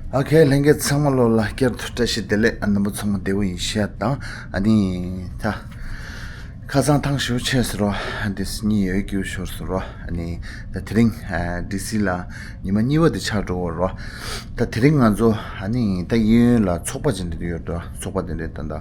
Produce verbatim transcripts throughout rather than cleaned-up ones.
ཨོ་ཁེ། ལྷན་རྒྱས་ཚང་མ་ལོ་ལ་བསྐྱར་དུ་བཀྲ་ཤིས་བདེ་ལེགས། ཨ་རྣམ་པ་ཚང་མ་བདེ་པོ་ཡིན་ཤག་དང་། ཨ་ནི་ད་ཁ་སང་ཐང་ཞུ་ཆེ་ཟེར་རོ། ཨ་འདི་སྙི་ཡོད་ཀྱི་ཞོར་ཟེར་རོ། ཨ་ནི་ད་དེ་རིང་ཨ་ཌི་སི་ལ་ཉི་མ་གཉིས་པ་དེ་ཆགས་འགྲོ་བ་རོ། ད་དེ་རིང་ང་ཚོ་ཨ་ནི་ད་གཡས་གཡོན་ལ་ཚོགས་པ་ཅིག་འདི་ཡོད་དོ། ཚོགས་པ་དེ་འདྲའི་ད་ད་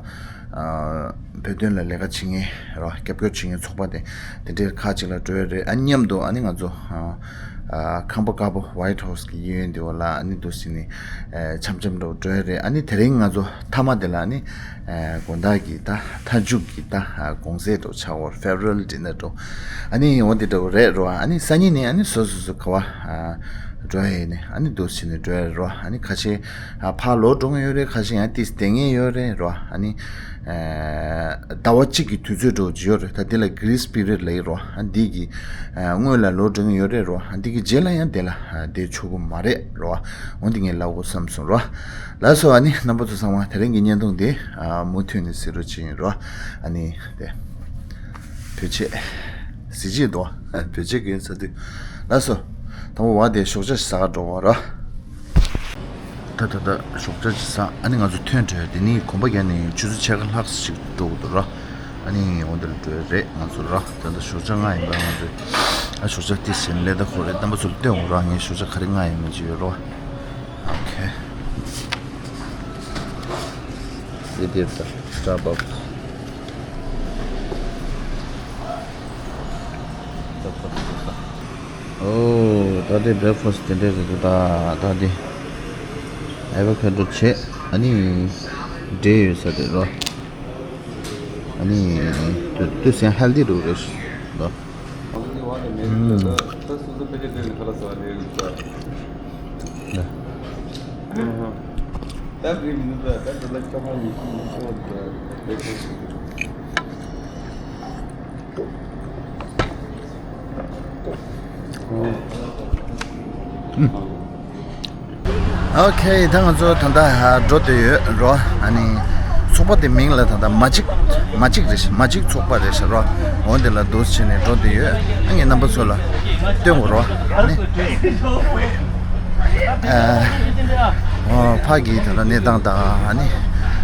ཨ་བོད་དོན་ལ་ལས་ཀ་བྱེད་མཁན་རོ། རྒྱབ་སྐྱོར་བྱེད་མཁན་ཚོགས་པ་དེ་དེ་འདྲའི་ཁག་ཅིག་ལ་འགྲོ་ཡ་རེད། ཨ་མཉམ་དུ་ཨ་ནི་ང་ཚོ་ཨ་ཨ་ཁང་པ་དཀར་པོ་White House གི་གཡས་གཡོན་དེ་བ་ལ་ཨ་ནི་འདུག་སེ་ནི་ཨ་འཆམ་འཆམ་འགྲོ་འགྲོ་ཡ་རེད། ཨ་ནི་དེ་རིང་ང་ཚོ་མཐའ་མ་དེ་ལ་ཨ་ནི་ཨ་དགོང་དག་གི་ད་མཐའ་མཇུག་གི་ད་ཨ་དགོང་ཟས་འགྲོ་ཆགས་པར་farewell dinner འགྲོ། ཨ་ནི་འོ་དེ་འདྲ་བོ་རེད་རོ། ཨ་ནི་སང་ཉིན་ནས་ཨ་ནི་སོ་སོ་སོ་ག་བ་ཨ་འགྲོ་ཡ་ཡིན་ནི་ཨ་ནི་འདུག་སེ་ནི་འགྲོ་ཡ་རོ། ཨ་ནི་ཁ་ཤས་ཨ་ཕར་ལོག་འགྲོ་མཁན་ཡོད་རེད། ཁ་ཤས་ཡང་ཏིས་བསྡད་མཁན་ཡོད་རེད་རོ། ཨ་ནི་ཨ་ཟླ་བ་གཅིག་གི་དུས་ཚོད་འགྲོ་གི་ཡོད་རེད། ད་དེ་ལ་grace period ལབ་ཀྱི་རོ། ཨ་འདི་གི་ཨ་སྔོན་ལ་ལོག་འགྲོ་མཁན་ཡོད་རེད་རོ། ཨ་འདི་གི་རྗེས་ལ་ཡང་དེ་ལ་ཨ་བསྡད་ཆོག་གི་མ་རེད་རོ། འོ་འདི་ངས་ལབ་དགོས་བསམ་སོང་རོ། ལགས་སོ། ཨ་ནི་རྣམ་པ་ཚོ་ཚང་མ་དེ་རིང་གི་བརྙན་ཐུང་འདི་ཨ་མུ་མཐུད་ནས་གཟིགས་རོགས་བྱེད་ཡིན་རོ། ཨ་ནི་དེ་བོད་ཆས་གཟི་བརྗིད་དོ། བོད་ཆས་གྱོན་ས་དུས། ལགས་སོ། དང་པོ་བ་དེ་ཞོགས་ཇ་ཟ་ག་འགྲོ་བ་ར། ད་ད་ད་ཞོགས་ཇ་ཅིག་ཟ། ཨ་ནི་ང་ཚོ་ཐོན་བྲོས་དེ་ནི་གོམ་པ་བརྒྱབ་ནས་ཆུ་ཚོད་ཕྱེད་ཀ་ལྷག་ཅིག་འགྲོ་དགོས་འདུག་ར། ཨ་ནི་འོ་འདིར་འགྲོ་ཡ་རེད་ང་ཚོ་ར། ད་ལྟ་ཞོགས་ཇ་མངགས་ཡིན་པ། ང་ཚོས་ཨ་ཞོགས་ཇ་ཏིས་བྱས་ནས་སླེབས་ད་ཁོ་རེད། རྣམ་པ་ཚོར་སྟོན་འོང་ར། ངས་ཞོགས་ཇ་ག་རེ་མངགས་ཡིན་མིན་ཅིག་ཡོད་རོ། ཨོ་ཁེ། འདི་འདིར་ད་Starbucks། ཨོ་ད་དེ་breakfast དེ་འདྲས་རེད་འདུག་ད་ད་དེ་avocado བྱས། ཨ་ནི་འབྲས་ཡོད་ས་དེ་རོ། ཨ་ནི་དུས་དུས་ཡང་healthy འདུག་རེད་ལོ། ཨོ་ཁེ། ད་ང་ཚོ་ད་ལྟ་འགྲོ་བསྡད་ཡོད་རོ། ཨ་ནི་ཚོགས་པ་དེ་མིང་ལ་ད་ལྟ་མ་གཅིག་མ་གཅིག་རེད་ཤག་མ་གཅིག་ཚོགས་པ་རེད་ཤག་རོ། འོ་དེ་ལ་འདུག་སེ་བྱས་ནས་འགྲོ་བསྡད་ཡོད། ཨ་ངས་རྣམ་པ་ཚོ་ལ་སྟོན་དགོས་རོ། ཨ་ནི་ཨ་འོ་ཕ་གི་ད་ལྟ་གནས་སྟངས་དང་། ཨ་ནི་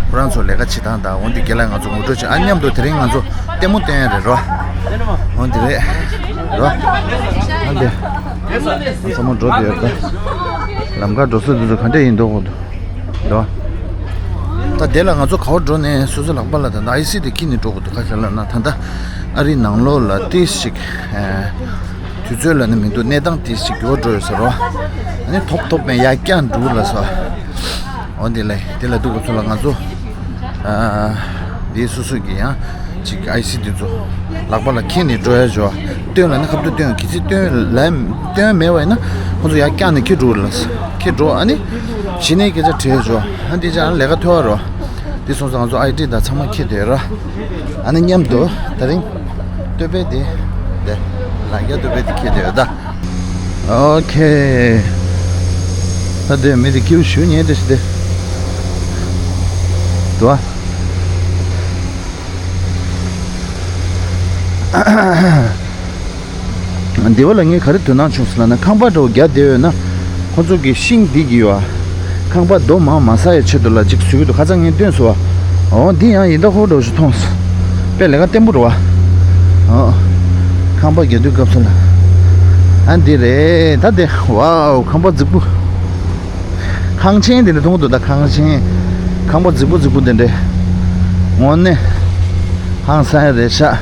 ཁོ་རང་ཚོ་ལས་ཀ་བྱེད་སྟངས་དང་། འོ་འདི་རྒན་ལགས་ང་ཚོ་ངོ་སྤྲོད་བྱེད། ཨ་མཉམ་དུ་དེ་རིང་ང་ཚོ་ལྟད་མོ་སྟོན་ཡ་རེད་རོ། འོ་འདི་རེད་རོ། ཨ་འདི། ཚང་མ་འགྲོ་བསྡད་ཡོད་ད། ལམ་ཁ་འགྲོ་ས་འདི་ཚོ་ག་འདྲ་ཡིན་མདོག་འདུག་འདུག་ད་དེ་ལ་ང་ཚོ་ག་པར་འགྲོ་ནས་སོ་སོ་ལག་པ་ལ་ད་ལྟ་ཨའི་སི་དེ་འཁྱེར་ནས་འགྲོ་དགོས་འདུག་ག་རེ་ལབ་ན་ད་ལྟ་ཨ་རིའི་ནང་ལོགས་ལ་ཏོག་ཙམ་ཅིག་དུས་ཚོད་ལ་ནི་མི་འདུག་གནས་སྟངས་ཏོག་ཙམ་ཅིག་འགྱུར་བ་འགྲོ་ཡོད་ས་རེད་བ། ཨ་ནི་ཐོབ་ཐོབ་མེད་ཡར་བཀྱག་འགྲོ་ལ་ས། འོ་དེ་ལ་དེ་ལ་འདུག་ག་ཚོ་ལ་ང་ཚོ། ཨ། དེ་སོ་སོ་གི་ཡང་ཅིག་ཨའི་སི་དེ་ཚོ་ལག་པ་ལ་འཁྱེར་ནས་འགྲོ་ཡ་བྱོས། སྟོན་ལ་ནི་ཁ་ཐུག་སྟོན། གལ་སྲིད་སྟོན་ལ་སྟོན་མེད་པ་ཡིན་ན་ཁོ་ཚོ་ཡར་བཀྱག་ནས་འཁྱེར་འགྲོ་ལ། འཁྱེར་འགྲོ། ཨ་ནི་གཞི་ནས་སྐད་ཆ་དྲིས་བྱོས། ཨ་འདི་ཅག་ལས་ཀ་ཐོལ་བ་རོ། དེ་སོང་ཙང་ང་ཚོ་ཨའི་ཌི་དང་ཚང་མ་འཁྱེར་བསྡད་རོ། ཨ་ནི་མཉམ་དུ་དེ་རིང་སྟོད་པའི་དེ་དེ་ལ་རྒྱ་སྟོད་པའི་དེ་འཁྱེར་བསྡད་ཡོད་ད། ཨོ་ཁེ། ད་དེ་མི་དེ་ཁྱེའུ་ཞུ་ཉེ་དེ་ཞིག་དེ། དུ་བ། དེ་བ་ལ་ངས་ག་རེ་དོ་སྣང་བྱུང་སོང་ལབ་ན། ཁང་པ་འདྲ་བོ་རྒྱག་བསྡད་ཡོད་ན། ཁོ་ཚོ་གི་ཤིང་འདི་གི་ཡོད་ཨ། ཁང་པ་རྡོ་མང་མ་ཟ་ཡའི་ཆེད་དུ་ལ་ཅིག་བཟོས་ཀྱི་འདུག་ཁ་སང་ངས་སྟོན་སོང་བ། འོ་འདི་ཡང་ཡིན་ད་ཧོ་འདྲ་བོ་ཞིག་མཐོང་སོང་། དཔེ་ལས་ཀ་བརྟན་པོ་རེད་བ། ཨོ། ཁང་པ་རྒྱག་དུས་སྐབས་སུ་ལ། ཨ་འདི་རེད་ད་དེ། ཝའོ། ཁང་པ་རྫིག་པོ། ཁང་ཆེན་དེ་འདྲ་མཐོང་གི་འདུག་ད་ཁང་ཆེན། ཁང་པ་རྫིག་པོ་རྫིག་པོ་དེ་འདྲ། དངོས་གནས་ཧང་སང་ཡ་རེད་ཤག་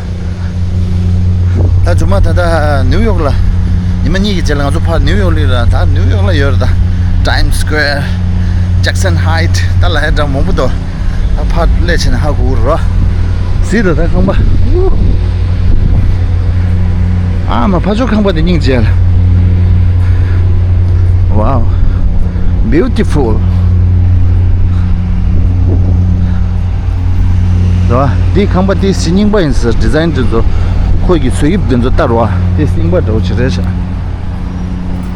ད་རྗེས་མ་ད་ལྟ་ནིའུ་ཡོག་ལ། ཉི་མ་གཉིས་ཀྱི་རྗེས་ལ་ང་ཚོ་ཕར་ནིའུ་ཡོག་ལ་ཡོད་ར། ད་ནིའུ་ཡོག་ལ་ཡོད་ར། ད་Times Square, Jackson Heights ད་ལ་ཧེ་འདྲ་མང་པོ་འདུག་ད་ཕར་སླེབས་བྱས་ནས་ཧ་གོ་གི་རེད། གཟིགས་དང་ད་ཁང་པ། ཨ་མ་ཕ་ཆོས་ཁང་པ་དེ་སྙིང་རྗེ་ལ། Wow, beautiful. རེད་བ། འདི་ཁང་པ་དེ་གཟི་རྙིང་པ་ཡིན་ཟེར། ཌི་ཛའིན་དེ་ཚོ། ཁོ་གི་བཟོ་དབྱིབས་དེ་ཚོ་ལྟར་བ། དེ་རྙིང་པ་འདྲ་བོ་ཅིག་རེད་ཤག་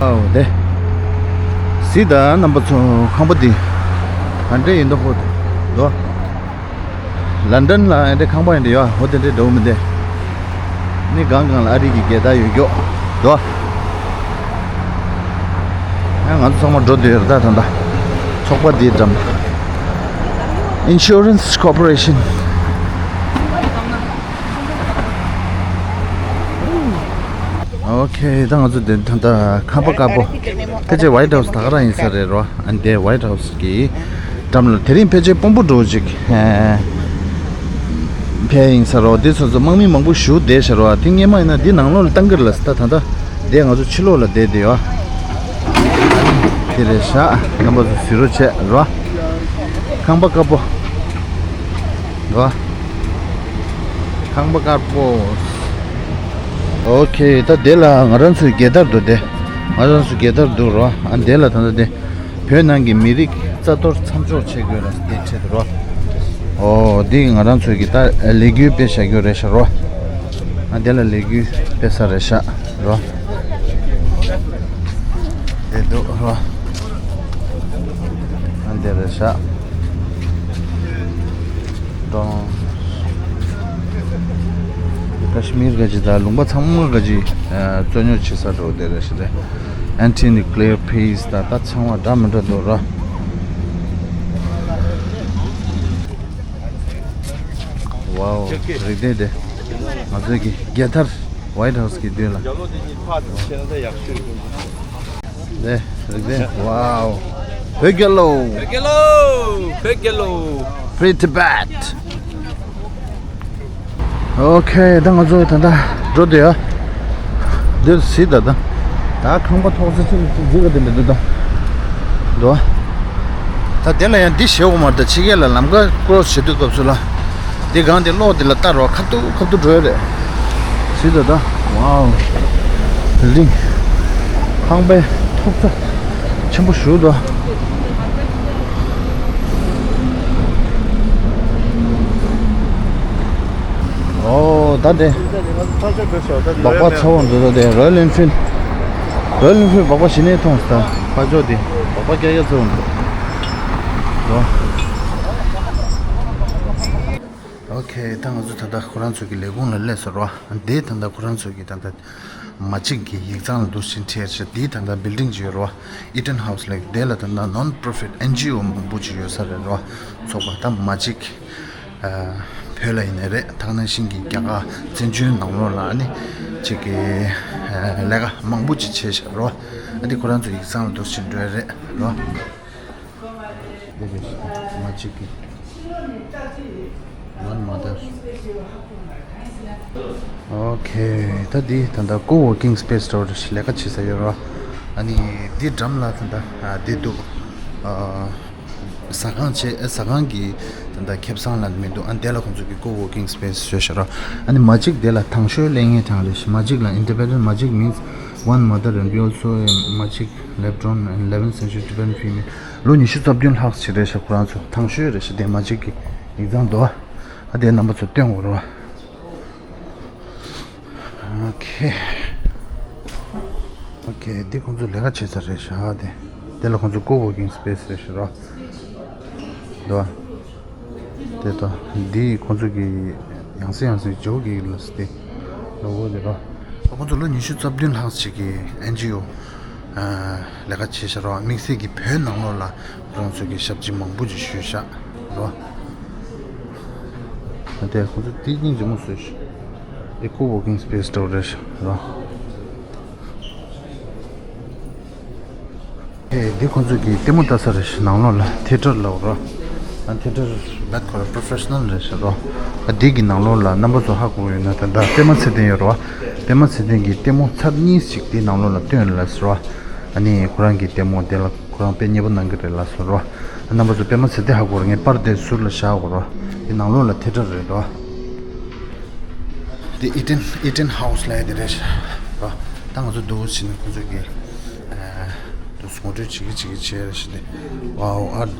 ཨའོ་དེ། གཟིགས་དང་རྣམ་པ་ཚོ། ཁང་པ་འདི་ག་འདྲ་ཡིན་མདོག་ཁོ་དོ། ལན་ཌན་ལ་ཨེ་འདྲའི་ཁང་པ་ཡིན་འདྲ་ཡོད་ཨ། འོ་དེ་འདྲའི་འདྲ་བོ་མི་འདུག་ནི་སྒང་སྒང་ལ་ཨ་རི་གི་རྒྱལ་དར་ཡོད་ཀྱོག་དོ། ཨ་ང་ཚོ་ཚང་མ་འགྲོ་འདོད་ཡོད་རེད་ད་ད་ལྟ། ཚོགས་པ་འདིའི་འགྲམ། Insurance Corporation. ཨོ་ཁེ། ད་ང་ཚོ་འདི་ད་ལྟ་ཁང་པ་དཀར་པོ། ཕལ་ཆེར་White House ད་ག་རང་ཡིན་ས་རེད་རོ། ཨ་འདི་White House གི་འགྲམ་ལ་དེ་རིང་ཕལ་ཆེར་དཔོན་པོ་འགྲོ་ཅིག་ཨ་ཕེབས་ཡིན་ས་རོ། འདི་སོ་སོ་དམག་མི་མང་པོ་ཞིག་བསྡད་ཤག་རོ། དེ་སྔོན་མ་ཡིན་ན་འདི་ནང་ལོགས་ལ་བཏང་གི་རེད་ལ། ད་ད་ལྟ་འདི་ང་ཚོ་ཕྱི་ལོགས་ལ་བསྡད་དེ་ཡོད། དེ་རེད་ཤག་རྣམ་པ་ཚོ་གཟིགས་རོགས་བྱེད་རོ། ཁང་པ་དཀར་པོ་རོ། ཁང་པ་དཀར་པོ། ཨོ་ཁེ། ད་དེ་ལ་ང་རང་ཚོའི་རྒྱལ་དར་འདུག་དེ། ང་རང་ཚོའི་རྒྱལ་དར་འདུག་རོ། ཨ་དེ་ལ་ད་ལྟ་དེ་བོད་ནང་གི་མི་རིགས་རྩ་གཏོར་མཚམས་འཇོག་བྱེད་དགོས་ལ་དེ་ཁྲིད་དེ་རོ། ཨོ་འདི་ང་རང་ཚོའི་གི་ད་ལས་འགུལ་སྤེལ་བྱ་རྒྱུ་རེད་ཤག་རོ། ཨ་དེ་ལ་ལས་འགུལ་སྤེལ་ས་རེད་ཤག་རོ། དེ་འདུག་རོ། ཨ་འདི་རེད་ཤག་ཀྲོང་། ཀ་ཤི་མིར་ག་ཅི་དང་ལུང་པ་ཚང་མ་ག་ཅི་རྩོད་རྙོག་བྱེད་ས་འགྲོ་དེ་རེད་ཤག་དེ། Anti-nuclear peace ད་ད་ཚང་མ་འདྲ་མི་འདྲ་འདུག་ར། ཝའོ། རིག་གནས་དེ་ང་ཚོའི་གི་རྒྱལ་དར་White House གི་མདུན་ལ། དེ་རིག་གནས། ཝའོ། བོད་རྒྱལ་ལོ། བོད་རྒྱལ་ལོ། བོད་རྒྱལ་ལོ། Free Tibet. ཨོ་ཁེ། ད་ང་ཚོ་ད་ལྟ་འགྲོ་དུས་ཡ། འདིར་སྲིད་ད་ད། ད་ཁང་པ་ཐོག་ས་ཅིག་འཛུལ་ག་དེ་མི་འདུག་ད། འདུག་ད་དེ་ལ་ཡང་འདི་བཞེས་འོ་མར་ད་ཕྱི་རྒྱལ་ལ་ལམ་ཁ་ཀོ་རོ་སི་བྱེད་དུས་སྐབས་སུ་ལ། འདི་སྒང་འདི་གློག་འདི་ལ་ལྟ་རོགས། ཁ་ཐུག་ཁ་ཐུག་འགྲོ་ཡ་རེད། སྲིད་ད་ད། ཝའོ། བིལ་ཌིང་། ཁང་པའི་ཐོག་ས་ཆེན་པོ་ཞིག་འདུག་ཨོ་ད་དེ། སྦག་སྦག་ཚ་བོ་འདུག་ད་དེ་Royal Enfield། Royal Enfield སྦག་སྦག་གཞི་ནས་མཐོང་ད་ཕ་ཕྱོགས་དེ་སྦག་སྦག་རྒྱག་ཡ་ཚ་བོ་འདུག་ཨོ་ཁེ། ད་ང་ཚོ་ད་ལྟ་ཁོ་རང་ཚོ་གི་ལས་ཁུངས་ལ་སླེབས་སོང་རོ། དེ་ད་ལྟ་ཁོ་རང་ཚོ་གི་ད་ལྟ་མ་གཅིག་གི་ཡིག་ཚང་ལ་འདུག་ཕྱིན་ཁྲལ་ཞེས་དེའི་ད་ལྟ་བིལ་ཌིང་ཅིག་ཡོད་རེད་བ། Eaton House ལབ་དེ་ལ་ད་ལྟ་Non Profit N G O མང་པོ་ཅིག་ཡོད་ས་རེད་རེད་བ། ཚོགས་པ་ད་མ་གཅིག་ཨ་བོད་ལ་ཡིན་ནའི་རེད། ད་ག་ནང་བཞིན་གྱི་རྒྱ་གར་བཙན་བྱོལ་ནང་ལོགས་ལ་ཨ་ནི་ཅིག་གི་ཨ་ལས་ཀ་མང་པོ་ཅིག་བྱས་ཤག་རེད་བ། ཨ་འདི་ཁོ་རང་ཚོ་ཡིག་ཚང་ལ་འདུག་ཕྱིན་འགྲོ་ཡ་རེད་རེད་བ། འདི་རེད། མ་གཅིག་གི་One Mother. ཨོ་ཁེ། ད་འདི་ད་ལྟ་co-working space འདྲ་བོ་ལས་ཀ་བྱེད་ས་ཡོད་རེད་བ། ཨ་ནི་འདི་འགྲམ་ལ་ད་ལྟ་ཨ་འདི་འདུག་ཨ་ཟ་ཁང་བྱས། ཨ་ཟ་ཁང་གི་ད་ལྟ་ཁེ་བཟང་ལ་མི་འདུག་ཨ་འདི་ལ་ཁོང་ཚོ་གི་co-working space བཟོས་ཤག་ར། ཨ་ནི་མ་གཅིག་འདི་ལ་དང་ཤོས་ལས་ངན་གྲངས་རེད། མ་གཅིག་ལ་independent མ་གཅིག་means one mother and we also མ་གཅིག lab grown and eleven century Tibetan female ལོ་ཉི་ཤུ་རྩ་བདུན་ལྷག་ཅིག་རེད་ཤག་ཁོ་རང་ཚོ་དང་ཤོས་རེད་ཤག་དེ་མ་གཅིག་གི་ཡིག་ཚང་འདུག་ཨ་དེ་རྣམ་པ་ཚོ་སྟོན་དགོས་རེད་བ། ཨོ་ཁེ། ཨོ་ཁེ། འདི་ཁོང་ཚོ་ལས་ཀ་བྱེད་ས་རེད་ཤག་དེ། དེ་ལ་ཁོང་ཚོ་co-working space རེད་ཤག་ར། འདུག་ཨ། དེ་ད་འདི་ཁོང་ཚོ་གི་ཡང་སེ་ཡང་སེ་ཇོ་གི་ལ་སི་ཏེ་ལོ་གོ་དེ་ར། ཁོང་ཚོ་ལོ་ཉི་ཤུ་རྩ་བདུན་ལྷག་ཅིག་གི་N G O ལས་ཀ་བྱེད་ཤག་ར། དམིགས་བསལ་གྱི་བོད་ནང་ལོགས་ལ་ཁོང་ཚོ་གི་ཞབས་ཕྱི་མང་པོ་ཅིག་ཞུས་ཤག་ར། དེ་ཁོང་ཚོ་དེ་སྙིང་རྗེ་མོ་བཟོས་ཤག་དེ་co-working space འདྲ་བོ་རེད་ཤག་ར། ཨེ་འདི་ཁོང་ཚོ་གི་ལྟད་མོ་ལྟ་ས་རེད་ཤག་ནང་ལོགས་ལ་ཐེ་ཊར་ལབ་ར། ཨ་ཐེ་ཊར་རྦད་ཁོ་ར་པོ་རོ་ཕེ་ཤ་ནལ་རེད་ཤག་ར། ཨ་འདི་གི་ནང་ལོགས་ལ་རྣམ་པ་ཚོ་ཧ་གོ་ཡོད་ན་ད་ལྟ་པད་མ་ཚེ་བརྟན་ཡོད་ར་བ། པད་མ་ཚེ་བརྟན་གྱི་ལྟད་མོ་ཚར་གཉིས་ཤིག་དེའི་ནང་ལོགས་ལ་སྟོན་ལབ་སོང་ར། ཨ་ནི་ཁོ་རང་གི་ལྟད་མོ་དེ་ལ་ཁོ་རང་དཔེ་མཉེས་པོ་གནང་གི་རེད་ལབ་སོང་ར། རྣམ་པ་ཚོ་པད་མ་ཚེ་བརྟན་ཧ་གོ་ར། ངས་པར་དེ་ཟུར་ལ་བཞག་གོ་ར། དེ་ནང་ལོགས་ལ་ཐེ་ཊར་རེད་དོ། དེ་Eaton Eaton House ལབ་ཡ་དེ་རེད་ཤག་ར། ད་ང་ཚོ་འདུག་ཕྱིན་ཁོ་ཚོ་གི་ཨ་དུ་ངོ་སྤྲོད་བྱེད་ཀྱི་བྱེད་ཀྱི་བྱས་རེད་ཤག་དེ། Wow, art.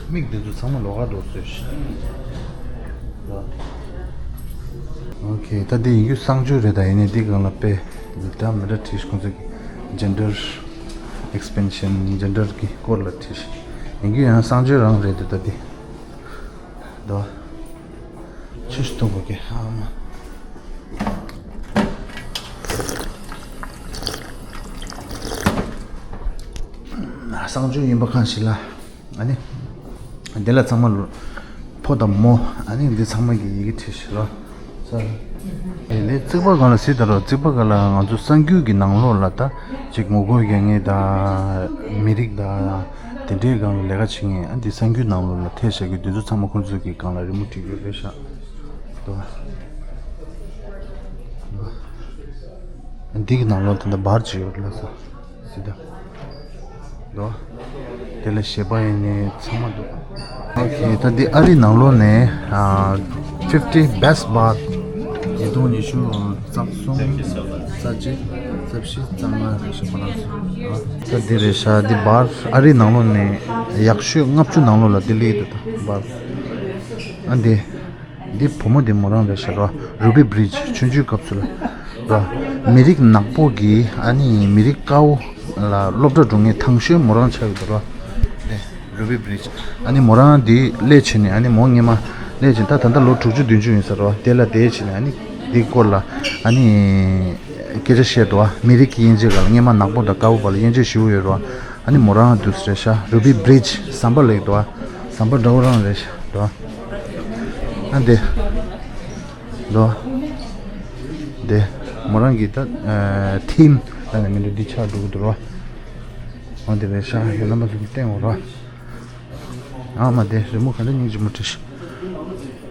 མིག་འདི་ཚོ་ཚང་མ་ལོགས་ཀ་འགྲོ་བཟོས་ཤག་ར། ཨོ་ཁེ། ད་འདི་ཡིན་རྒྱུ་གསང་སྤྱོད་རེད། ད་ཡིན་ནའི་འདི་སྒང་ལ་དཔེ་འདྲ་མི་འདྲ་བྲིས་ཤག་ཁོང་ཚོ་གི་gender expansion, gender གི་སྐོར་ལ་བྲིས་ཤག་ཡིན་རྒྱུ་ཡང་གསང་སྤྱོད་རང་རེད་འདུག་ད་འདི་འདུག་ཆུ་ཞིག་འཐུང་དགོས་ཀྱི་ཧ་མ། གཙང་ཆུ་ཡིན་པ་གང་ཞིག་ལ། ཨ་ནི། དེ་ལ་ཚང་མ་ལོ། ཕོ་དང་མོ། ཨ་ནི་འདི་ཚང་མ་གི་ཡི་གེ་བྲིས་ཤིག་རོ། ས། ཨེ་ལེ་རྩིག་པ་སྒང་ལ་གཟིགས་དང་རོ། རྩིག་པ་སྒང་ལ་ང་ཚོ་གསར་འགྱུར་གྱི་ནང་ལོགས་ལ་ད་ཅིག་ངོ་རྒོལ་རྒྱག་མཁན་དང་། མི་རིགས་དང་། དེ་འདྲའི་སྒང་ལ་ལས་ཀ་བྱེད་མཁན། ཨ་འདི་གསར་འགྱུར་ནང་ལོགས་ལ་ཐེ་བཞག་རྒྱུ་འདི་ཚོ་ཚང་མ་ཁོང་ཚོ་གི་སྒང་ལ་རི་མོ་བྲིས་ཡོད་རེད་ཤག་དོ། འདི་གི་ནང་ལོགས་ད་ལྟ་འབར་གྱི་ཡོད་རེད་ལ་ས། སི་ད། དོ། དེ་ལ་ཞེས་པ་ཡིན་ནི་ཚང་མ་འདུག་ཨོ་ཁེ། ད་འདི་ཨ་རིའི་ནང་ལོགས་ནས། ཨ། fifty best bath། ཉིས་སྟོང་ཉི་ཤུ་རྩ་གསུམ། རྩ་གཅིག་རྩ་བཞི། རྩ་ལྔ་རེད་ཤག་པ་ལགས་སོ། ད་འདི་རེད་ཤག་འདི་འབར། ཨ་རིའི་ནང་ལོགས་ནས་ཡག་ཤོས་ལྔ་བཅུ་ནང་ལོགས་ལ་འདི་སླེབས་འདུག་ད་འབར། ཨ་འདི། འདི་བུ་མོ་འདི་མོ་རང་རེད་ཤག་རོ། Ruby Bridge ཆུང་ཆུང་སྐབས་སུ་ལ། རོ། མི་རིགས་ནག་པོ་གི། ཨ་ནི་མི་རིགས་དཀར་པོ་ལ་སློབ་གྲྭ་འགྲོ་མཁན་དང་ཤོས་མོ་རང་ཆགས་ཡོད་རོ། ཨེ། Ruby Bridge། ཨ་ནི་མོ་རང་འདི་སླེབས་བྱས་ནས། ཨ་ནི་མོ་སྔས་མ་སླེབས་བྱས། ད་ད་ལྟ་ལོ་དྲུག་ཅུ་བདུན་ཅུ་ཡིན་ས་རོ། དེ་ལ་བསྡད་བྱས་ནས། ཨ་ནི་འདི་སྐོར་ལ། ཨ་ནི་སྐད་ཆ་བཤད་འདུག་ཨ། མི་རིགས་ཀྱི་དབྱེ་འབྱེད་སྒང་ལ། སྔས་མ་ནག་པོ་དང་དཀར་པོ་བར་ལ་དབྱེ་འབྱེད་ཞེ་པོ་ཡོད་རོ། ཨ་ནི་མོ་རང་འདུག་སེ་རེད་ཤག Ruby Bridge ཟམ་པ་ལེགས་འདུག་ཨ། ཟམ་པ་འདྲ་པོ་རང་རེད་ཤག་འདུག་ཨ། ཨ་འདི། འདུག་ཨ། འདི། མོ་རང་གི་ད། ཨ། ཐིམ་ད་ནི་མི་འདུག་འདི་ཆགས་འགྲོ་གི་འདུག་རོ། འོ་འདི་རེད་ཤག་ཡོད། རྣམ་པ་ཚོ་གི་སྟེང་འོ་རོ། ཨ་མ། འདི་རི་མོ་ག་འདྲ་སྙིང་རྗེ་མོ་བྲིས་ཤག་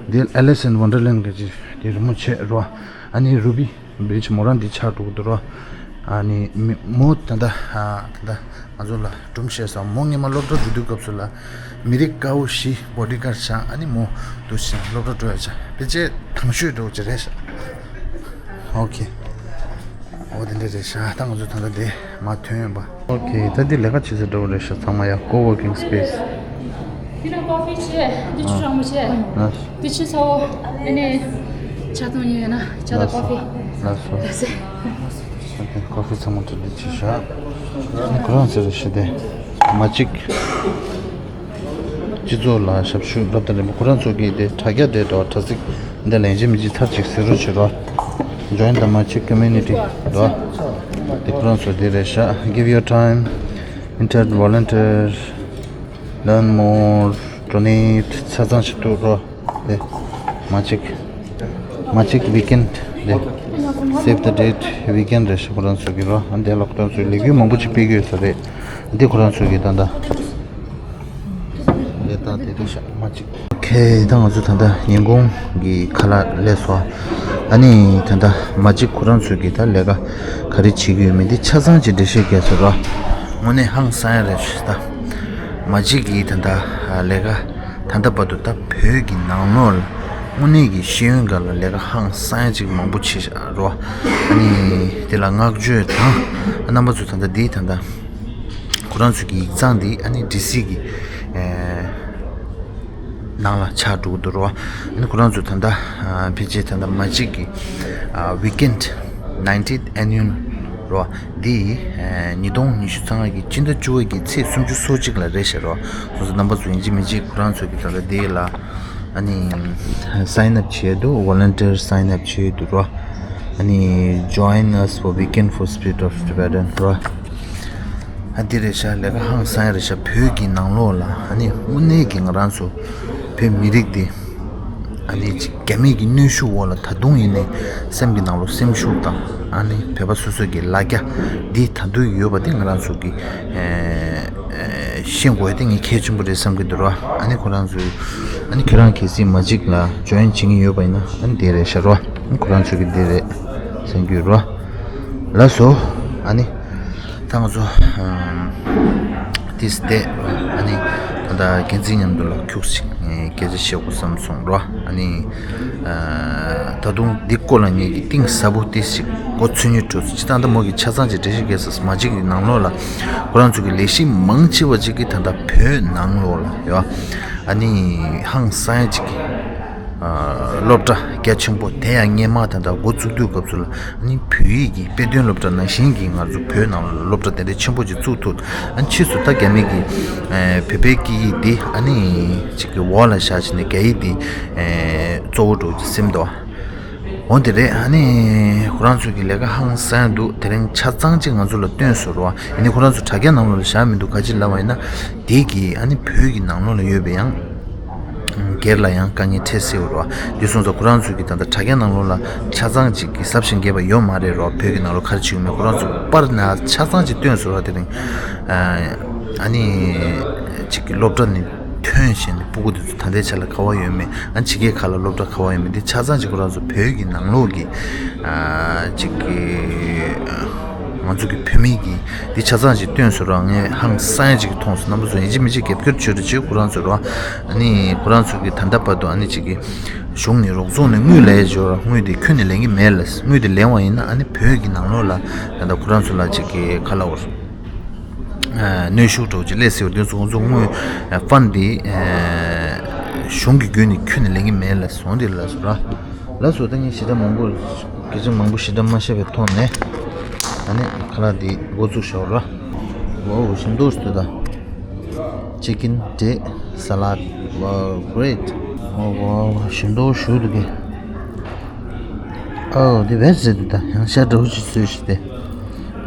འདི་Alice in Wonderland གི་ཅིག་འདི་རི་མོ་བྱས་རོ། ཨ་ནི་Ruby Bridge མོ་རང་འདི་ཆགས་འགྲོ་གི་འདུག་རོ། ཨ་ནི་མི་མོ་ད་ལྟ། ཨ། ད་ལྟ་ང་ཚོ་ལ་སྒྲུང་བཤད་སོང་། མོ་སྔས་མ་སློབ་གྲྭ་འགྲོ་དུས་སྐབས་སུ་ལ་མི་རིགས་དཀར་པོ་བཞི་བོ་ཌི་གཱཌ་བཞག་ཨ་ནི་མོ་འདུག་སེ་སློབ་གྲྭ་འགྲོ་ཡ་ཆགས། ཕལ་ཆེར་དང་ཤོས་འགྲོ་གི་རེད་ཤག་ཨོ་ཁེ། འོ་དེ་འདྲ་རེད་ཤག་ད་ང་ཚོ་ད་ལྟ་འདི་མར་ཐོན་ཡོད་པ། ཨོ་ཁེ། ད་འདི་ལས་ཀ་བྱེད་ས་འདྲ་པོ་རེད་ཤག་ཚང་མ་ཡ། co-working space། འདི་ན་ཀོ་ཕི་བྱས། འདི་ཆུ་གྲང་མོ་བྱས། ལགས། འདི་ཆུ་ཚ་པོ། ཨ་ནི་ཇ་འཐུང་མཁན་ཡོད་ན་ཇ་དང་ཀོ་ཕི། ལགས་སོ། ལགས་སོ། ཨོ་ཁེ། ཀོ་ཕི་ཚང་མ་འདུག་འདི་བྱས་ཤག་ཨ་ནི་ཁོ་རང་ཚོ་རེད་ཤག་དེ་མ་གཅིག་སྤྱི་ཚོགས་ལ་ཞབས་ཞུ་སློབ་གྲྭ་རིམ་པ་ཁོ་རང་ཚོ་གིས་དེ་དྲ་རྒྱ་དེ་དང་དྲ་ཚིགས་འདི་ལ་ཡིན་གཅིག་མིན་གཅིག་ཚར་གཅིག་གཟིགས་རོགས་བྱེད་རོགས། Join the Machik community རོགས། དེ་ཁོ་རང་ཚོ་དེ་རེད་ཤག Give your time, interact, volunteer, learn more, donate. ཆ་ཚང་ཞིག་འདུག་རོགས། དེ་མ་གཅིག་མ་གཅིག་weekend དེ། Save the date weekend རེད་ཤག་ཁོ་རང་ཚོ་གི་རོགས། ཨ་འདི་ལ་ཁོ་རང་ཚོས་ལས་འགུལ་མང་པོ་ཅིག་སྤེལ་གྱི་ཡོད་ས་རེད། འདི་ཁོ་རང་ཚོ་གི་ད་ལྟ་ལས་སྟངས་དེ་རེད་ཤག་མ་གཅིག་ཨོ་ཁེ། ད་ང་ཚོ་ད་ལྟ་ཉིན་གུང་གི་ཁ་ལག་སླེབས་སོང་། ཨ་ནི་ད་ལྟ་མ་གཅིག་ཁོ་རང་ཚོ་གི་ད་ལས་ཀ་ག་རེ་བྱེད་ཀྱི་ཡོད་མེད་འདི་ཆ་ཚང་ཅིག་འགྲེལ་བཤད་རྒྱག་ཚོད་རོགས། དངོས་གནས་ཧང་སང་ཡ་རེད་ཤག་ད་མ་གཅིག་གི་ད་ལྟ་ལས་ཀ་ད་ལྟ་བར་དུ་ད་བོད་ཀྱི་ནང་ལོགས་ལ་དངོས་གནས་ཀྱི་ཤེས་ཡོན་སྒང་ལ་ལས་ཀ་ཧང་སང་ཡ་ཅིག་མང་པོ་བྱས་ཤག་རོགས། ཨ་ནི་དེ་ལ་བསྔགས་བརྗོད་དང་། རྣམ་པ་ཚོ་ད་ལྟ་འདི་ད་ལྟ་ཁོ་རང་ཚོ་གི་ཡིག་ཚང་འདི་ཨ་ནི་ཌི་སི་གི་ཨེ་ནང་ལ་ཆགས་འགྲོ་གི་འདུག་རོ། ཨ་ནི་ཁོ་རང་ཚོ་ད་ལྟ་ཨ་ཕལ་ཆེར་ད་ལྟ་མ་གཅིག་གི་ཨ་weekend nineteenth annual རོ། འདི་ཨེ་ཉིས་སྟོང་ཉི་ཤུ་རྩ་ལྔ་གི་སྤྱི་ཟླ་བཅུ་པ་གི་ཚེས་སུམ་ཅུ་སོ་གཅིག་ལ་རེད་ཤག་རོ། སོ་སོ་རྣམ་པ་ཚོ་ཡིན་གཅིག་མིན་གཅིག་ཁོ་རང་ཚོ་གི་ད་ལྟ་འདི་ལ་ཨ་ནི་sign up བྱས་འདུག volunteer sign up བྱས་འདུག་རོ། ཨ་ནི་join us for weekend for Spirit of Tibetan རོ། ཨ་འདི་རེད་ཤག་ལས་ཀ་ཧང་སང་ཡ་རེད་ཤག་བོད་ཀྱི་ནང་ལོགས་ལ་ཨ་ནི་དངོས་གནས་ཀྱི་ང་རང་ཚོ་བོད་མི་རིགས་འདི་ཨ་ནི་ཅིག་རྒྱ་མི་གི་གནོན་ཤུགས་འོག་ལ་ད་དུང་ཡིན་ནའི་སེམས་ཀྱི་ནང་ལོགས་སེམས་ཤུགས་དང་ཨ་ནི་བོད་པ་སོ་སོ་གི་ལ་རྒྱ་འདི་ད་དུང་ཡོད་པ་འདི་ང་རང་ཚོ་གི་ཨེ་ཨེ་ཤེས་དགོས་ཡ་དེ་ངས་གལ་ཆེན་པོ་རེད་བསམ་གྱི་འདུག་རོ། ཨ་ནི་ཁོ་རང་ཚོས་ཨ་ནི་ཁྱེད་རང་གལ་སྲིད་མ་གཅིག་ལ་join བྱེད་མཁན་ཡོད་པ་ཡིན་ན་ཨ་ནི་འདི་རེད་ཤག་རོ། ཨ་ནི་ཁོ་རང་ཚོ་གི་འདི་རེད་བསམ་གྱི་ཡོད་རོ། ལགས་སོ། ཨ་ནི་ད་ང་ཚོ་ཨམ་ཏིས་དེ་ཨ་ནི་ད་ལྟ་འགན་འཛིན་མཉམ་དུ་ལ་ཁྱུག་ཅིག་ངས་སྐད་ཆ་བཤད་དགོས་བསམ་སོང་རོ། ཨ་ནི་ཨ་ད་དུང་འདི་སྐོར་ལ་ངེད་ཀྱིས་གཏིང་ཟབ་པོ་ཏིས་ཅིག་མགོ་ཚོས་ཉེ་འགྲོ་སོང་། སྤྱིར་བཏང་ད་མོ་གི་ཆ་ཚང་ཅིག་འགྲེལ་བཤད་རྒྱག་ས་མ་གཅིག་གི་ནང་ལོགས་ལ་ཁོ་རང་ཚོ་གི་ལས་གཞི་མང་ཆེ་བ་ཅིག་གི་ད་ལྟ་བོད་ནང་ལོགས་ལ་ཡོད། ཨ་ནི་ཧང་སང་ཡ་ཅིག་གི་ཨ་སློབ་གྲྭ་རྒྱ་ཆེན་པོ་དེ་ཡང་སྔས་མ་ད་ལྟ་འགོ་བཙུགས་དུས་སྐབས་སུ་ལ་ཨ་ནི་བོད་ཡིག་གི་དཔེ་སྟོན་སློབ་གྲྭ་ནང་བཞིན་གྱི་ང་ཚོ་བོད་ནང་ལ་སློབ་གྲྭ་དེ་འདྲ་ཆེན་པོ་ཅིག་བཙུགས་ཐུབ། ཨ་ནི་ཕྱིས་སུ་ད་རྒྱ་མི་གི་ཨ་བོད་པའི་སྐད་ཡིག་འདི་ཨ་ནི་ཅིག་གི་འོག་ལ་བཞག་བྱས་ནས་རྒྱ་ཡིག་འདི་ཨ་གཙོ་བོ་འགྲོ་གི་སེམས་འདུག་འོ་དེ་རེད། ཨ་ནི་ཁོ་རང་ཚོ་གི་ལས་ཀ་ཧང་སང་འདུག་དེ་རིང་ཆ་ཚང་ཅིག་ང་ཚོ་ལ་སྟོན་སོང་རོ། ཡིན་ནའི་ཁོ་རང་ཚོ་དྲ་རྒྱ་ནང་ལོགས་ལ་བཞག་མི་འདུག་ག་ཅི་ལབ་པ་ཡིན་ན། དེ་གི་ཨ་ནི་བོད་ཀྱི་ནང་ལོགས་ལ་ཡོད་པའི་ཡང་སྒེར་ལ་ཡང་དཀའ་ངལ་འཕྲད་སྲིད་རོ། དེ་སོང་ཙང་ཁོ་རང་ཚོ་གི་ད་ལྟ་དྲ་རྒྱ་ནང་ལོགས་ལ་ཆ་ཚང་ཅིག་གི་ཟབ་ཞིང་རྒྱས་པ་ཡོད་མ་རེད་རོ། བོད་ཀྱི་ནང་ལོགས་ག་རེ་བྱེད་ཀྱི་མེད་ཁོ་རང་ཚོ་པར་ན་ཆ་ཚང་ཅིག་སྟོན་སོང་རོ། དེ་རིང་ཨ་ནི་ཅིག་གི་སློབ་གྲྭ་ནས་ཐོན་བྱས་ནས་སྤུ་གུ་དེ་ཚོ་ད་ལྟའི་ཆ་ལ་ག་བ་ཡོད་མེད། ཨ་ནི་ཕྱི་རྒྱལ་ཁག་ལ་སློབ་གྲྭ་ག་བ་ཡོད་མེད་དེ་ཆ་ཚང་ཅིག་ཁོ་རང་ཚོ་བོད་ཀྱི་ནང་ལོགས་ཀྱི་ཨ་ཅིག་གི་ང་ཚོ་གི་བོད་མི་གི་འདི་ཆ་ཚང་ཅིག་སྟོན་སོང་ར། ངས་ཧང་སང་ཅིག་མཐོང་སོང་། རྣམ་པ་ཚོ་ཡིན་གཅིག་མིན་གཅིག་རྒྱབ་སྐྱོར་བྱོས་རེ་བྱེད། ཁོ་རང་ཚོ་ར་ཨ་ནི་ཁོ་རང་ཚོ་གི་ད་ལྟ་བར་དུ་ཨ་ནི་ཅིག་གི་གཞུང་ནས་རོགས་ཚོགས་ནས་དངུལ་ལེན་བྱོས་ར། དངུལ་དེ་ཁྱོན་ནས་ལེན་གྱི་མེད་ལ། དངུལ་དེ་ལེན་པ་ཡིན་ན་ཨ་ནི་བོད་ཀྱི་ནང་ལོགས་ལ་ད་ལྟ་ཁོ་རང་ཚོ་ལ་ཅིག་གི་ཁ་ལ་བོར། ཨ་གནོན་ཤུགས་འདྲ་བོ་ཅིག་སླེབས་སྲིད་པ་དེ་ཚོ་ཁོང་ཚོ་དངུལ་ཨ་ཕན་དེ་ཨ་གཞུང་གི་བརྒྱུད་ནས་ཁྱོན་ནས་ལེན་གྱི་མེད་ལབ་སོང་། དེ་ལབ་སོང་ར། ལགས་སོ། ད་ངས་ཞེ་དྲག་མང་པོ་སྐད་ཆ་མང་པོ་ཞེ་དྲག་མ་བཤད་པའི་ཐོག་ནས་ཨ་ནི་ཁ་ལག་འདི་འགོ་བཙུགས་བཞག་ར། ཝའོ་ཞིམ་མདོག་ཞིག་འདུག་ད། Chicken Thai salad. Wow, great. ཝའོ་ཝའོ་ཞིམ་མདོག་ཞིག་འདུག་གི། ཨོ་འདི་བེ་ཇི་རེད་འདུག་ད། ཡང་ཤ་འདྲ་བོ་ཞིག་བཟོས་ཤག་སྟེ།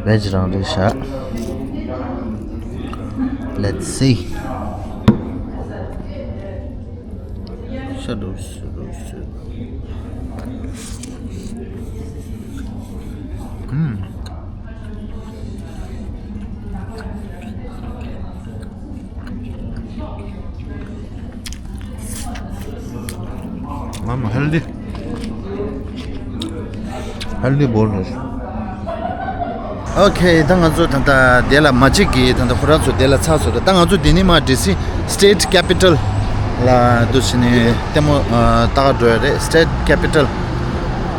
བེ་ཇི་རང་རེད་ཤག Let's see. ཤ་འདྲ་བོ་ཞིག་བཟོས་ཤག་སྟེ། ཨུམ། མ་མ་ཧེལ་དི། ཧེལ་དི་བོལ་རེད། ཨོ་ཁེ། ད་ང་ཚོ་ད་ལྟ་དེ་ལ་མ་གཅིག་གི་ད་ལྟ་ཁོ་རང་ཚོ་དེ་ལ་ཚར་སོང་རེད། ད་ང་ཚོ་དེ་ནས་མར་ཌི་སི་State Capitol ལ་འདུག་སེ་ནས་ལྟད་མོ་ལྟ་ག་འགྲོ་ཡ་རེད། State Capitol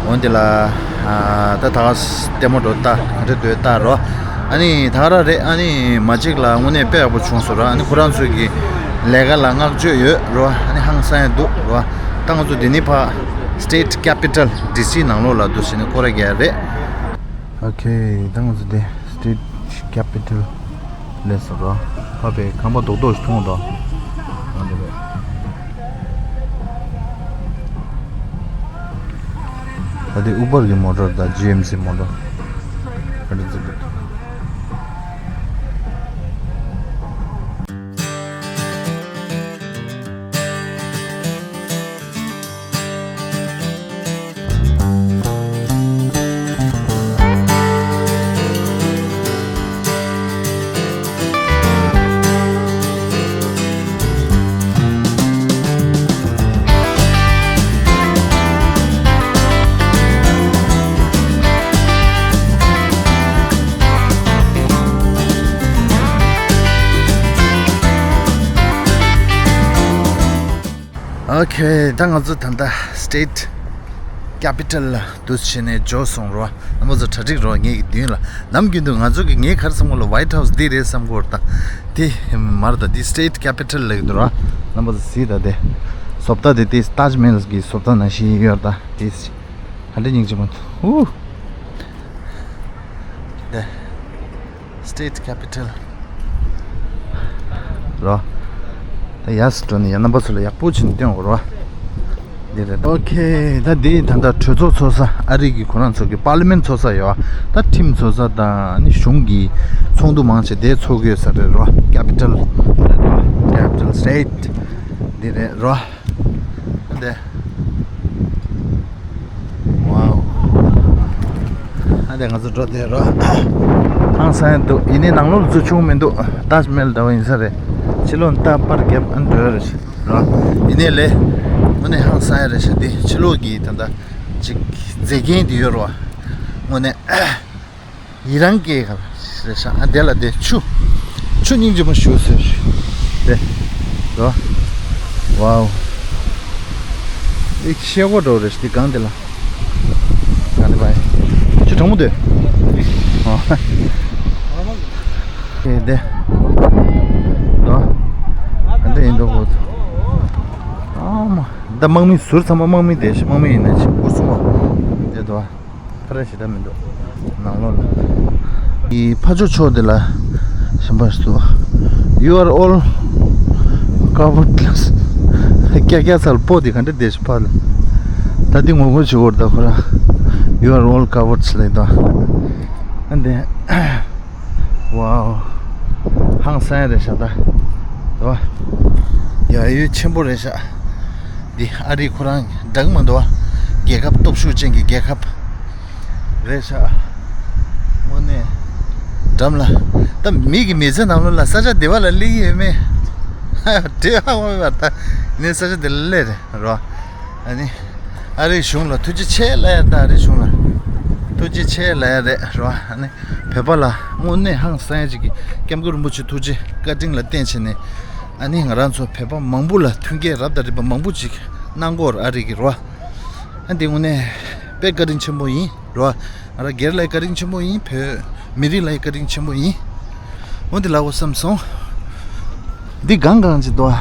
འོན་ཏེ་ལ་ད་ད་ག་ལྟད་མོ་འགྲོ་ལྟ་ག་འདྲ་འདུག་ལྟ་རོ། ཨ་ནི་ད་ག་ར་རེད། ཨ་ནི་མ་གཅིག་ལ་དངོས་གནས་དཔེ་ཡག་པོ་བྱུང་སོང་ར། ཨ་ནི་ཁོ་རང་ཚོའི་གི་ལས་ཀ་ལ་བསྔགས་བརྗོད་ཡོད་རོ། ཨ་ནི་ཧང་སང་ཡ་འདུག་རོ། ད་ང་ཚོ་འདི་ནས་ཕར་State Capitol ཌི་སི་ནང་ལོགས་ལ་འདུག་སེ་ནས་སྐོར་ར་རྒྱག་ཡ་རེད། ཨོ་ཁེ། ད་ང་ཚོ་འདི་State Capitol སླེབས་སོང་ར། ཕ་བའི་ཁང་པ་རྡོག་རྡོག་ཞིག་མཐོང་འདུག་ཨ་འདི་རེད། ད་དེ་Uber གི་མོ་ཊ་དང་ཇི་ཨེམ་སི་མོ་ཊ་ག་འདྲ་ཅིག་འདུག་ཨོ་ཁེ། ད་ང་ཚོ་ད་ལྟ་State Capitol ལ་འདུག་སེ་ནས་འབྱོར་སོང་རོ། རྣམ་པ་ཚོ་གྲ་སྒྲིག་རོ། ངེད་ཀྱི་མདུན་ལ་ནམ་རྒྱུན་དུ་ང་ཚོ་གི་ངའི་ག་རེ་བསམ་གོ་ལ་White House འདི་རེད་བསམ་གོ་ར། ད་དེ་མ་རེད། ད་འདི་State Capitol ལབ་ཀྱི་འདུག་ར། རྣམ་པ་ཚོ་གཟིགས་ད། དེ་བཟོ་ལྟ་དེ་དེ་Taj Mahal གི་བཟོ་ལྟ་ནང་བཞིན་ཡོད་ར། ད་དེ་ག་འདྲ་སྙིང་རྗེ་མོ་འདུག་ཨུ། དེ། State Capitol རོ། ད་ཡར་འགྲོ་ནས་ཡང་རྣམ་པ་ཚོ་ལ་ཡག་པོ་བྱས་ནས་སྟོན་དགོས་རོ། འདི་རེད། ཨོ་ཁེ། ད་འདི་ད་ལྟ་གྲོས་ཚོགས་ཚོགས་ས། ཨ་རི་གི་ཁོ་རང་ཚོ་གི་པར་ལི་མེན་ཚོགས་ས་ཡོད། ད་ཁྲིམས་བཟོ་ས་དང་ནི་གཞུང་གི་ཚོགས་འདུ་མང་ཆེ་དེ་ཚོགས་ཀྱི་ཡོད་ས་རེད་རོ། Capitol རེད་རོ། Capitol State འདི་རེད་རོ། འདི། ཝའོ། ཨ་དེ་ང་ཚོ་འགྲོ་བསྡད་རོ། ཧང་སང་ཡ་འདུག་ཡིན་ནའི་ནང་ལོགས་ལ་ཚུར་ཆུང་མི་འདུག་ཏཱཇ་མལ་ལྟ་བུ་ཡིན་ས་རེད། ཕྱི་ལོགས་ནས་ད་པར་རྒྱབ་ཨ་ནི་འགྲོ་ཡ་རེད་རོ། ཡིན་ནའི་ལས་དངོས་གནས་ཧང་སང་ཡ་རེད་ཤག་དེ་ཕྱི་ལོགས་ཀྱི་ད་ལྟ་ཅིག་མཛེས་རྒྱན་དེ་ཡོད་རོ། དངོས་གནས། ཡི་རང་སྐྱེས་ག་རེད་ཤག་ཨ་དེ་ལ་དེ་ཆུ། ཆུ་སྙིང་རྗེ་མོ་ཞིག་ཟེར། དེ། རོ། ཝའོ། ཨེ་ཤེལ་སྒོ་འདྲ་བོ་རེད་ཤག་དེ་སྒང་དེ་ལ། སྒང་དེ་བའི། ཆུ་གྲང་མོ་འདུག་ཨ། ཨེ་དེ། རོ། ཨ་འདྲ་ཡིན་འདུག་གོ། ཨ་མ། ད་དམག་མི་ཟུར་ཚང་མ་དམག་མི་དེ་ཤི་དམག་མི་ཡིན་ན་ཅིག་སྐུ་སྲུང་བ། དེ་དོ། ཕ་ར་ཞེ་དྲག་མི་འདུག་ནང་ལོགས་ལ། ཨི་ཕ་ཕྱོགས་ཕྱོགས་དེ་ལ་གཞན་པ་ཞིག་འདུག You are all covered. ཀྱ་ཀྱ་ཚལ་པོ་དེ་ག་འདྲ་བསྡད་ཤག་ཕ་ལ། ད་འདི་ངོ་རྒོལ་བྱེད་དགོས་རེད་ད་ཁོ་རང་། You are all cowards ལབ་ད། ཨ་འདི། Wow. ཧང་སང་ཡ་རེད་ཤག་ད། དོ། ཡ་ཡུལ་ཆེན་པོ་རེད་ཤག་འདི་ཨ་རི་ཁོ་རང་འདྲ་གི་མ་འདུག་བ། རྒྱལ་ཁབ་སྟོབས་ཤུགས་ཅན་གྱི་རྒྱལ་ཁབ་རེད་ཤག་དངོས་གནས། འགྲམ་ལ། ད་མི་གི་མི་ཚེ་ནང་ལོགས་ལ་ས་ཆ་བདེ་བ་ལ་སླེབས་ཀྱི་ཡོད་མེད། དྲི་བ་མ་མེད་པར་ད། ནི་ས་ཆ་བདེ་ལ་སླེབས་རེད་རོ། ཨ་ནི། ཨ་རིའི་གཞུང་ལ་ཐུགས་རྗེ་ཆེ་ལབ་ཡ་ད་ཨ་རིའི་གཞུང་ལ། ཐུགས་རྗེ་ཆེ་ལབ་ཡ་རེད་རོ། ཨ་ནི། བོད་པ་ལ་དངོས་གནས་ཧང་སང་ཡ་ཅིག་གི་སྐྱབས་མགོན་རིན་པོ་ཆེ་ཐུགས་རྗེ་བཀའ་དྲིན་ལ་བརྟེན་བྱས་ནས། ཨ་ནི་ང་རང་ཚོ་བོད་པ་མང་པོ་ལ་མཐུན་རྐྱེན་རབ་དང་རིམ་པ་མང་པོ་ཅིག་གནང་གོ་ཨ་རི་གི་རོ། ཨ་འདི་དངོས་གནས་དཔེ་བཀའ་དྲིན་ཆེན་པོ་ཡིན་རོ། ང་རང་སྒེར་ལ་བཀའ་དྲིན་ཆེན་པོ་ཡིན། བོད་མི་རིགས་ལ་བཀའ་དྲིན་ཆེན་པོ་ཡིན། འོ་འདི་ལ་འོ་བསམ་སོང་། འདི་གང་གང་ཅིག་འདུག་ཨ།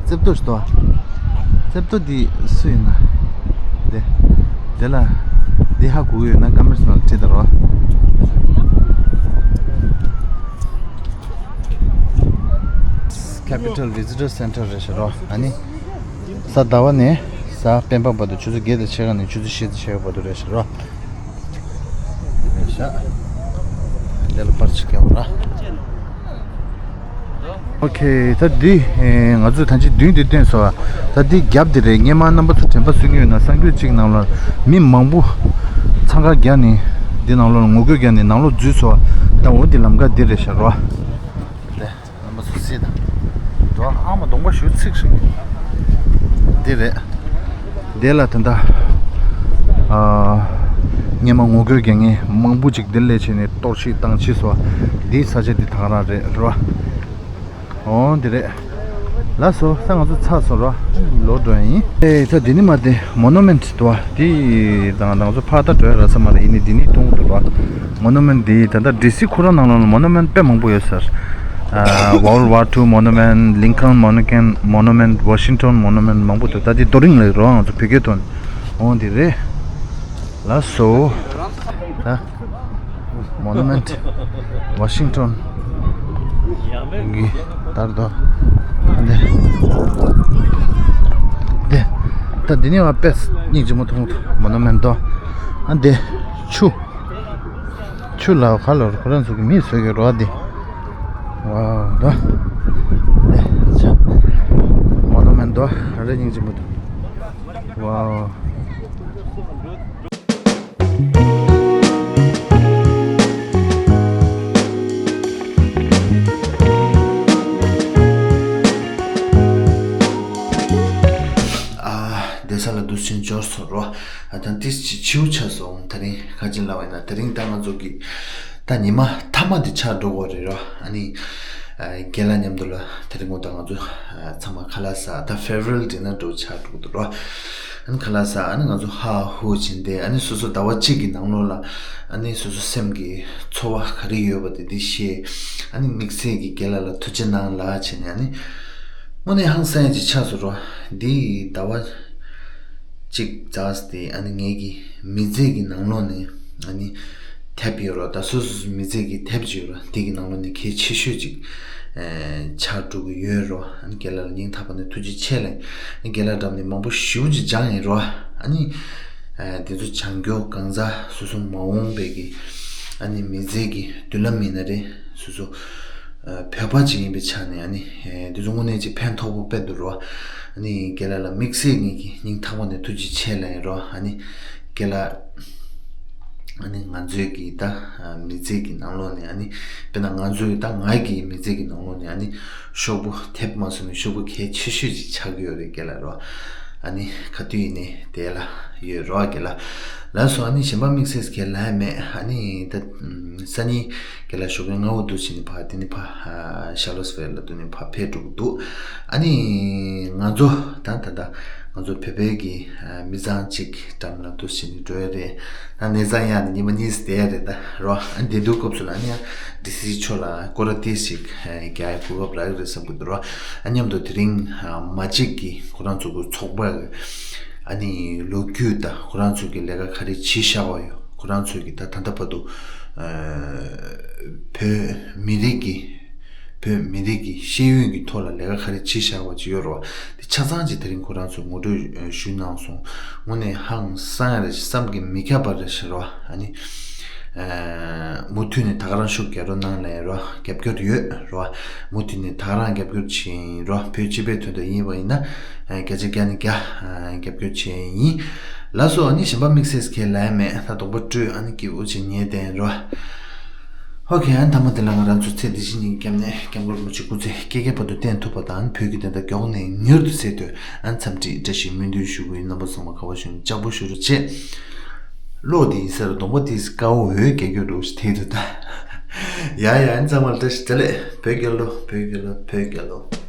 རྩེབ་ཏོ་ཞིག་འདུག་ཨ། རྩེབ་ཏོ་འདི་སུ་ཡིན་ན། འདི། འདི་ལ། འདི་ཧ་གོ་གི་ཡོད་ན་ཀ་མེ་ར་ནང་ལ་བྲིས་དང་རོ། Capital Visitor Center རེད་ཤག་རོ། ཨ་ནི། གཟའ་ཟླ་བ་ནས་གཟའ་སྤེན་པ་བར་དུ་ཆུ་ཚོད་བརྒྱད་དང་ཕྱེད་ཀ་ནས་ཆུ་ཚོད་བཞི་དང་ཕྱེད་ཀ་བར་དུ་རེད་ཤག་རོ། རེད་ཤག་འདི་ལ་པར་ཅིག་བརྒྱབ་ར། ཨོ་ཁེ། ད་འདི་ང་ཚོས་ད་ཅི་མདུན་དེ་བསྟན་སོང་བ། ད་འདི་རྒྱབ་འདི་རེད། སྔོན་མ་རྣམ་པ་ཚོ་དྲན་པ་གསོས་ཀྱི་ཡོད་ན་གསར་འགྱུར་གཅིག་ནང་ལ་མི་མང་པོ་འཚང་ཁ་བརྒྱབ་ནས་འདི་ནང་ལོགས་ལ་ངོ་རྒོལ་བརྒྱབ་ནས་ནང་ལོགས་འཛུལ་སོང་བ། ད་འོ་འདི་ལམ་ཁ་འདི་རེད་ཤག་རོ། རེད། རྣམ་པ་ཚོ་གཟིགས་དང་། འགྲོ་ཨ་མ་གདོང་པ་ཞུ་ཚིག་ཧྲིག་འདི་རེད། འདི་ལ་ད་ལྟ་ཨ། སྔོན་མ་ངོ་རྒོལ་རྒྱག་མཁན་མང་པོ་ཅིག་འདིར་སླེབས་བྱས་ནས་གཏོར་བཤིག་བཏང་ཕྱིས་སོ། འདིའི་ས་ཆ་འདི་ད་ག་རང་རེད་རོ། འོ་འདི་རེད། ལགས་སོ། ད་ང་ཚོ་ཚར་སོང་རོ། ལོག་འགྲོ་ཡ་ཡིན། ཨེ་ད་འདི་ནི་མ་དེ་མོ་ནོ་མེན་ཊི་འདུག་བ། འདི་དང་ང་ཚོ་ཕར་ད་འགྲོ་ཡ་རག་ས་མ་རེད། ཡིན་ནི་འདི་ནི་གཏོང་གི་འདུག་རོ། མོ་ནོ་མེན་ཊི་འདི་ད་ལྟ་ཌི་སི་ཁོ་རང་ནང་ལོགས་ལ་མོ་ནོ་མེན་ཊི་དཔེ་མང་པོ་ཡོད་ཟེར། ཨ། World War Two Monument, Lincoln Monument, Monument, Washington Monument མང་པོ་འདུག་ད་འདི་རྡོ་རིང་ལ་རོ། ང་ཚོ་བོད་སྐད་ཐོག་ནས། འོ་འདི་རེད། ལགས་སོ། ད་མོ་ནོ་མེན་ཊི་ཝ་ཤིང་ཊོན་གི་དར་དོ། འདི་འདི་ད་འདི་ནི་བ་དཔེ་སྙིང་རྗེ་མོ་མཐོང་། མོ་ནོ་མེན་ཊི་དོ། ཨ་འདི་ཆུ། ཆུ་ལ་ཁ་ལོར་ཁོ་རང་ཚོ་གི་མིས་བཟོས་ཀྱི་རོ་འདི། ཝའོ་དོ། འདི་ཆ། མོ་ནོ་མེན་ཊི་དོ། རེ་སྙིང་རྗེ་མོ་འདུག་ཝའོ། ཨ། བསྡད་ས་ལ་འདུག་སེ་འབྱོར་སོང་རོ། ཨ་ད་ཏིས་ཅི་ཆིའུ་ཆགས་སོང་། དེ་རིང་ཁ་ཅིག་ལབ་པ་ཡིན་ན་དེ་རིང་ད་ང་ཚོ་གི་ད་ཉི་མ་མཐའ་མ་འདི་ཆགས་འགྲོ་གི་རེད་རོ། ཨ་ནི། ཨ། རྒན་ལགས་མཉམ་དུ་ལ་དེ་རིང་ངོ་ད་ང་ཚོ་ཨ་ཚང་མ་ཁ་ལག་ཟ། ད་ཕེར་ཝེལ་ཌི་ནར་འདྲ་བོ་ཆགས་འགྲོ་གི་འདུག་རོ། ཨ་ནི་ཁ་ལག་ཟ། ཨ་ནི་ང་ཚོ་ཧ་ཧུ་བྱས་ཏེ། ཨ་ནི་སོ་སོ་ཟླ་བ་གཅིག་གི་ནང་ལོགས་ལ་ཨ་ནི་སོ་སོ་སེམས་ཀྱི་ཚོར་བ་ག་རེ་ཡོད་པ་དེ་འདི་བཤད། ཨ་ནི་དམིགས་བསལ་གྱི་རྒན་ལགས་ལ་ཐུགས་རྗེ་གནང་ལབ་བྱས་ནས། ཨ་ནི་དངོས་གནས་ཧང་སང་ཡ་ཅིག་ཆགས་སོང་རོ། འདི་ཟླ་བ་གཅིག་ཙམ་དེ་ཨ་ནི་ངེད་ཀྱི་མི་ཚེ་གི་ནང་ལོགས་ནས་ཨ་ནི་དེབ་ཡོད་རོ། ད་སོ་སོ་སོ་མི་ཚེ་གི་དེབ་ཅིག་ཡོད་རོ། དེ་གི་ནང་ལོགས་ནས་གལ་ཆེ་ཤོས་ཅིག་ཨེ་ཆགས་འགྲོ་གི་ཡོད་རོ། ཨ་ནི་རྒན་ལགས་ལ་སྙིང་ཐག་པ་ནས་ཐུགས་རྗེ་ཆེ་ལབ། ཨ་ནི་རྒན་ལགས་འགྲམ་ནས་མང་པོ་ཞེ་པོ་ཅིག་སྦྱངས་ཡིན་རོ། ཨ་ནི་ཨེ་དེ་ཚོ་སྦྱང་རྒྱུ་གང་ཟག་སོ་སོ་མ་འོངས་པའི་གི་ཨ་ནི་མི་ཚེ་གི་མདུན་ལམ་ཡིན་ན་རེད། སོ་སོ་ཨ་བོད་པ་ཅིག་ཡིན་པའི་ཆ་ནས་ཨ་ནི་ཨེ་དེ་ཚོ་དངོས་གནས་ཅིག་ཕན་ཐོགས་པོ་དཔེ་འདུག་རོ། ཨ་ནི་རྒན་ལགས་ལ་དམིགས་བསལ་ངེད་ཀྱི་སྙིང་ཐག་པ་ནས་ཐུགས་རྗེ་ཆེ་ལབ་ཡིན་རོ། ཨ་ནི་རྒན་ལགས་ཨ་ནི་ང་ཚོའི་གི་ད་ཨ་མི་ཚེ་གི་ནང་ལོགས་ནས། ཨ་ནི་དཔེར་ན་ང་ཚོའི་ད་ང་གི་མི་ཚེ་གི་ནང་ལོགས་ནས་ཨ་ནི་ཤོག་བུ་དེབ་མ་སོང་ནས་ཤོག་བུ་གལ་ཆེ་ཤོས་ཅིག་ཆགས་ཀྱི་ཡོད་རེད་རྒན་ལགས་རོ། ཨ་ནི་ག་དུས་ཡིན་ནའི་དེ་ལ་ཡོད་རོ་རྒན་ལགས། ལགས་སོ། ཨ་ནི་གཞན་པ་དམིགས་བསལ་གལ་ལ་མེད། ཨ་ནི་ད་སང་ཉིན་རྒན་ལགས་ཞོགས་ཀས་སྔ་པོ་འདུག་བྱས་ནས་ཕར་དེ་ནས་ཕར་ཨ་ཤར་ལོ་སི་ཝེལ་ལ་འདུག་ནས་ཕར་ཕེབས་འགྲོ་གི་འདུག་ཨ་ནི་ང་ཚོ་ད་ད་ད་ང་ཚོ་བོད་པའི་གི་ཨ་མི་ཚང་གཅིག་འགྲམ་ལ་འདུག་བྱས་ནས་འགྲོ་ཡ་རེད། ད་གནས་ཚང་ཡག་ནས་ཉི་མ་གཉིས་བསྡད་ཡ་རེད་ད་རོ། ཨ་ནི་བསྡད་དུས་སྐབས་སུ་ལ་ཨ་ནི་ཡང་ཌི་སི་མཆོག་ལ་སྐོར་ར་ཏོག་ཙམ་ཞིག་རྒྱག་ཡ་གོ་སྐབས་རག་གི་རེད་བསམ་གི་འདུག་རོ། ཨ་མཉམ་དུ་དེ་རིང་ཨ་མ་གཅིག་གི་ཁོ་རང་ཚོ་གི་ཚོགས་པ་གི་ཨ་ནི་ལོ་རྒྱུས་དང་ཁོ་རང་ཚོ་གི་ལས་ཀ་ག་རེ་བྱས་བཞག་པ་ཡོད། ཁོ་རང་ཚོ་གི་ད་ད་ལྟ་བར་དུ་ཨ་བོད་མི་རིགས་ཀྱི་ བོད་མི་རིགས་ཀྱི་ཤེས་ཡོན་གྱི་ཐོག་ལ་ལས་ཀ་ག་རེ་བྱེད་བཞག་པ་ཅིག་ཡོད་རེད་བ། དེ་ཆ་ཚང་ཅིག་དེ་རིང་ཁོ་རང་ཚོས་ངོ་སྤྲོད་ཞུས་གནང་སོང་། དངོས་གནས་ཧང་སང་ཡ་རེད། བསམ་གྱིས་མི་ཁྱབ་པ་རེད་ཤག་རེད་བ། ཨ་ནི། མུ་མཐུད་ནས་ད་ག་རང་ཤུགས་རྒྱག་རོགས་གནང་ལབ་རོགས། རྒྱབ་སྐྱོར་ཡོད་རོགས། མུ་མཐུད་ནས་ད་ག་རང་རྒྱབ་སྐྱོར་བྱེད་ཡིན་རོགས། བོད་སྤྱི་པའི་དོན་དུ་ཡིན་པ་ཡིན་ན་བརྒྱ་ཆ་བརྒྱ་ནས་བརྒྱ་རྒྱབ་སྐྱོར་བྱེད་ཡིན། ལགས་སོ། ཨ་ནི་གཞན་པ་དམིགས་བསལ་གང་ཡང་ལབ་ཡ་མེད། ད་གདོང་པ་བཀྲུས། ཨ་ནི་སྐྱིད་པོ་བྱས་ཉལ་བསྡད་རོགས། ཨོ་ཁེ། ཨ་ནི་མཐའ་མ་དེ་ལ་ང་རང་ཚོ་ཚེ་འདི་ཕྱི་གཉིས་ཀྱི་སྐྱབས་གནས་སྐྱབས་མགོན་རིན་པོ་ཆེ་སྐུ་ཚེ་བསྐལ་བརྒྱའི་བར་དུ་བརྟན་ཐུབ་པ་དང་། བོད་ཀྱི་བདེན་མཐའ་མགྱོགས་ནས་མྱུར་དུ་གསལ་ཐུབ། ཨ་ནི་འཚམས་འདྲི་བཀྲ་ཤིས་སྨོན་འདུན་ཞུ་གི་ཡིན། རྣམ་པ་ཚང་མ་ཁ་བ་ཞུ་ནས་ལྕགས་པོ་ཞུ་རོགས་བྱེད། གློག་འདི་ཡིན་ཟེར་གདོང་པ་དེ་དཀར་པོ་འོད་རྒྱག་རྒྱུ་འདུག་ཞེས་དེ་དུ་ད། ཡ་ཡ། ཨ་ནི་ཚང་མ་ལ་བཀྲ་ཤིས་བདེ་ལེགས། བོད་རྒྱལ་ལོ། བོད་རྒྱལ་ལོ། བོད་རྒྱལ་ལོ།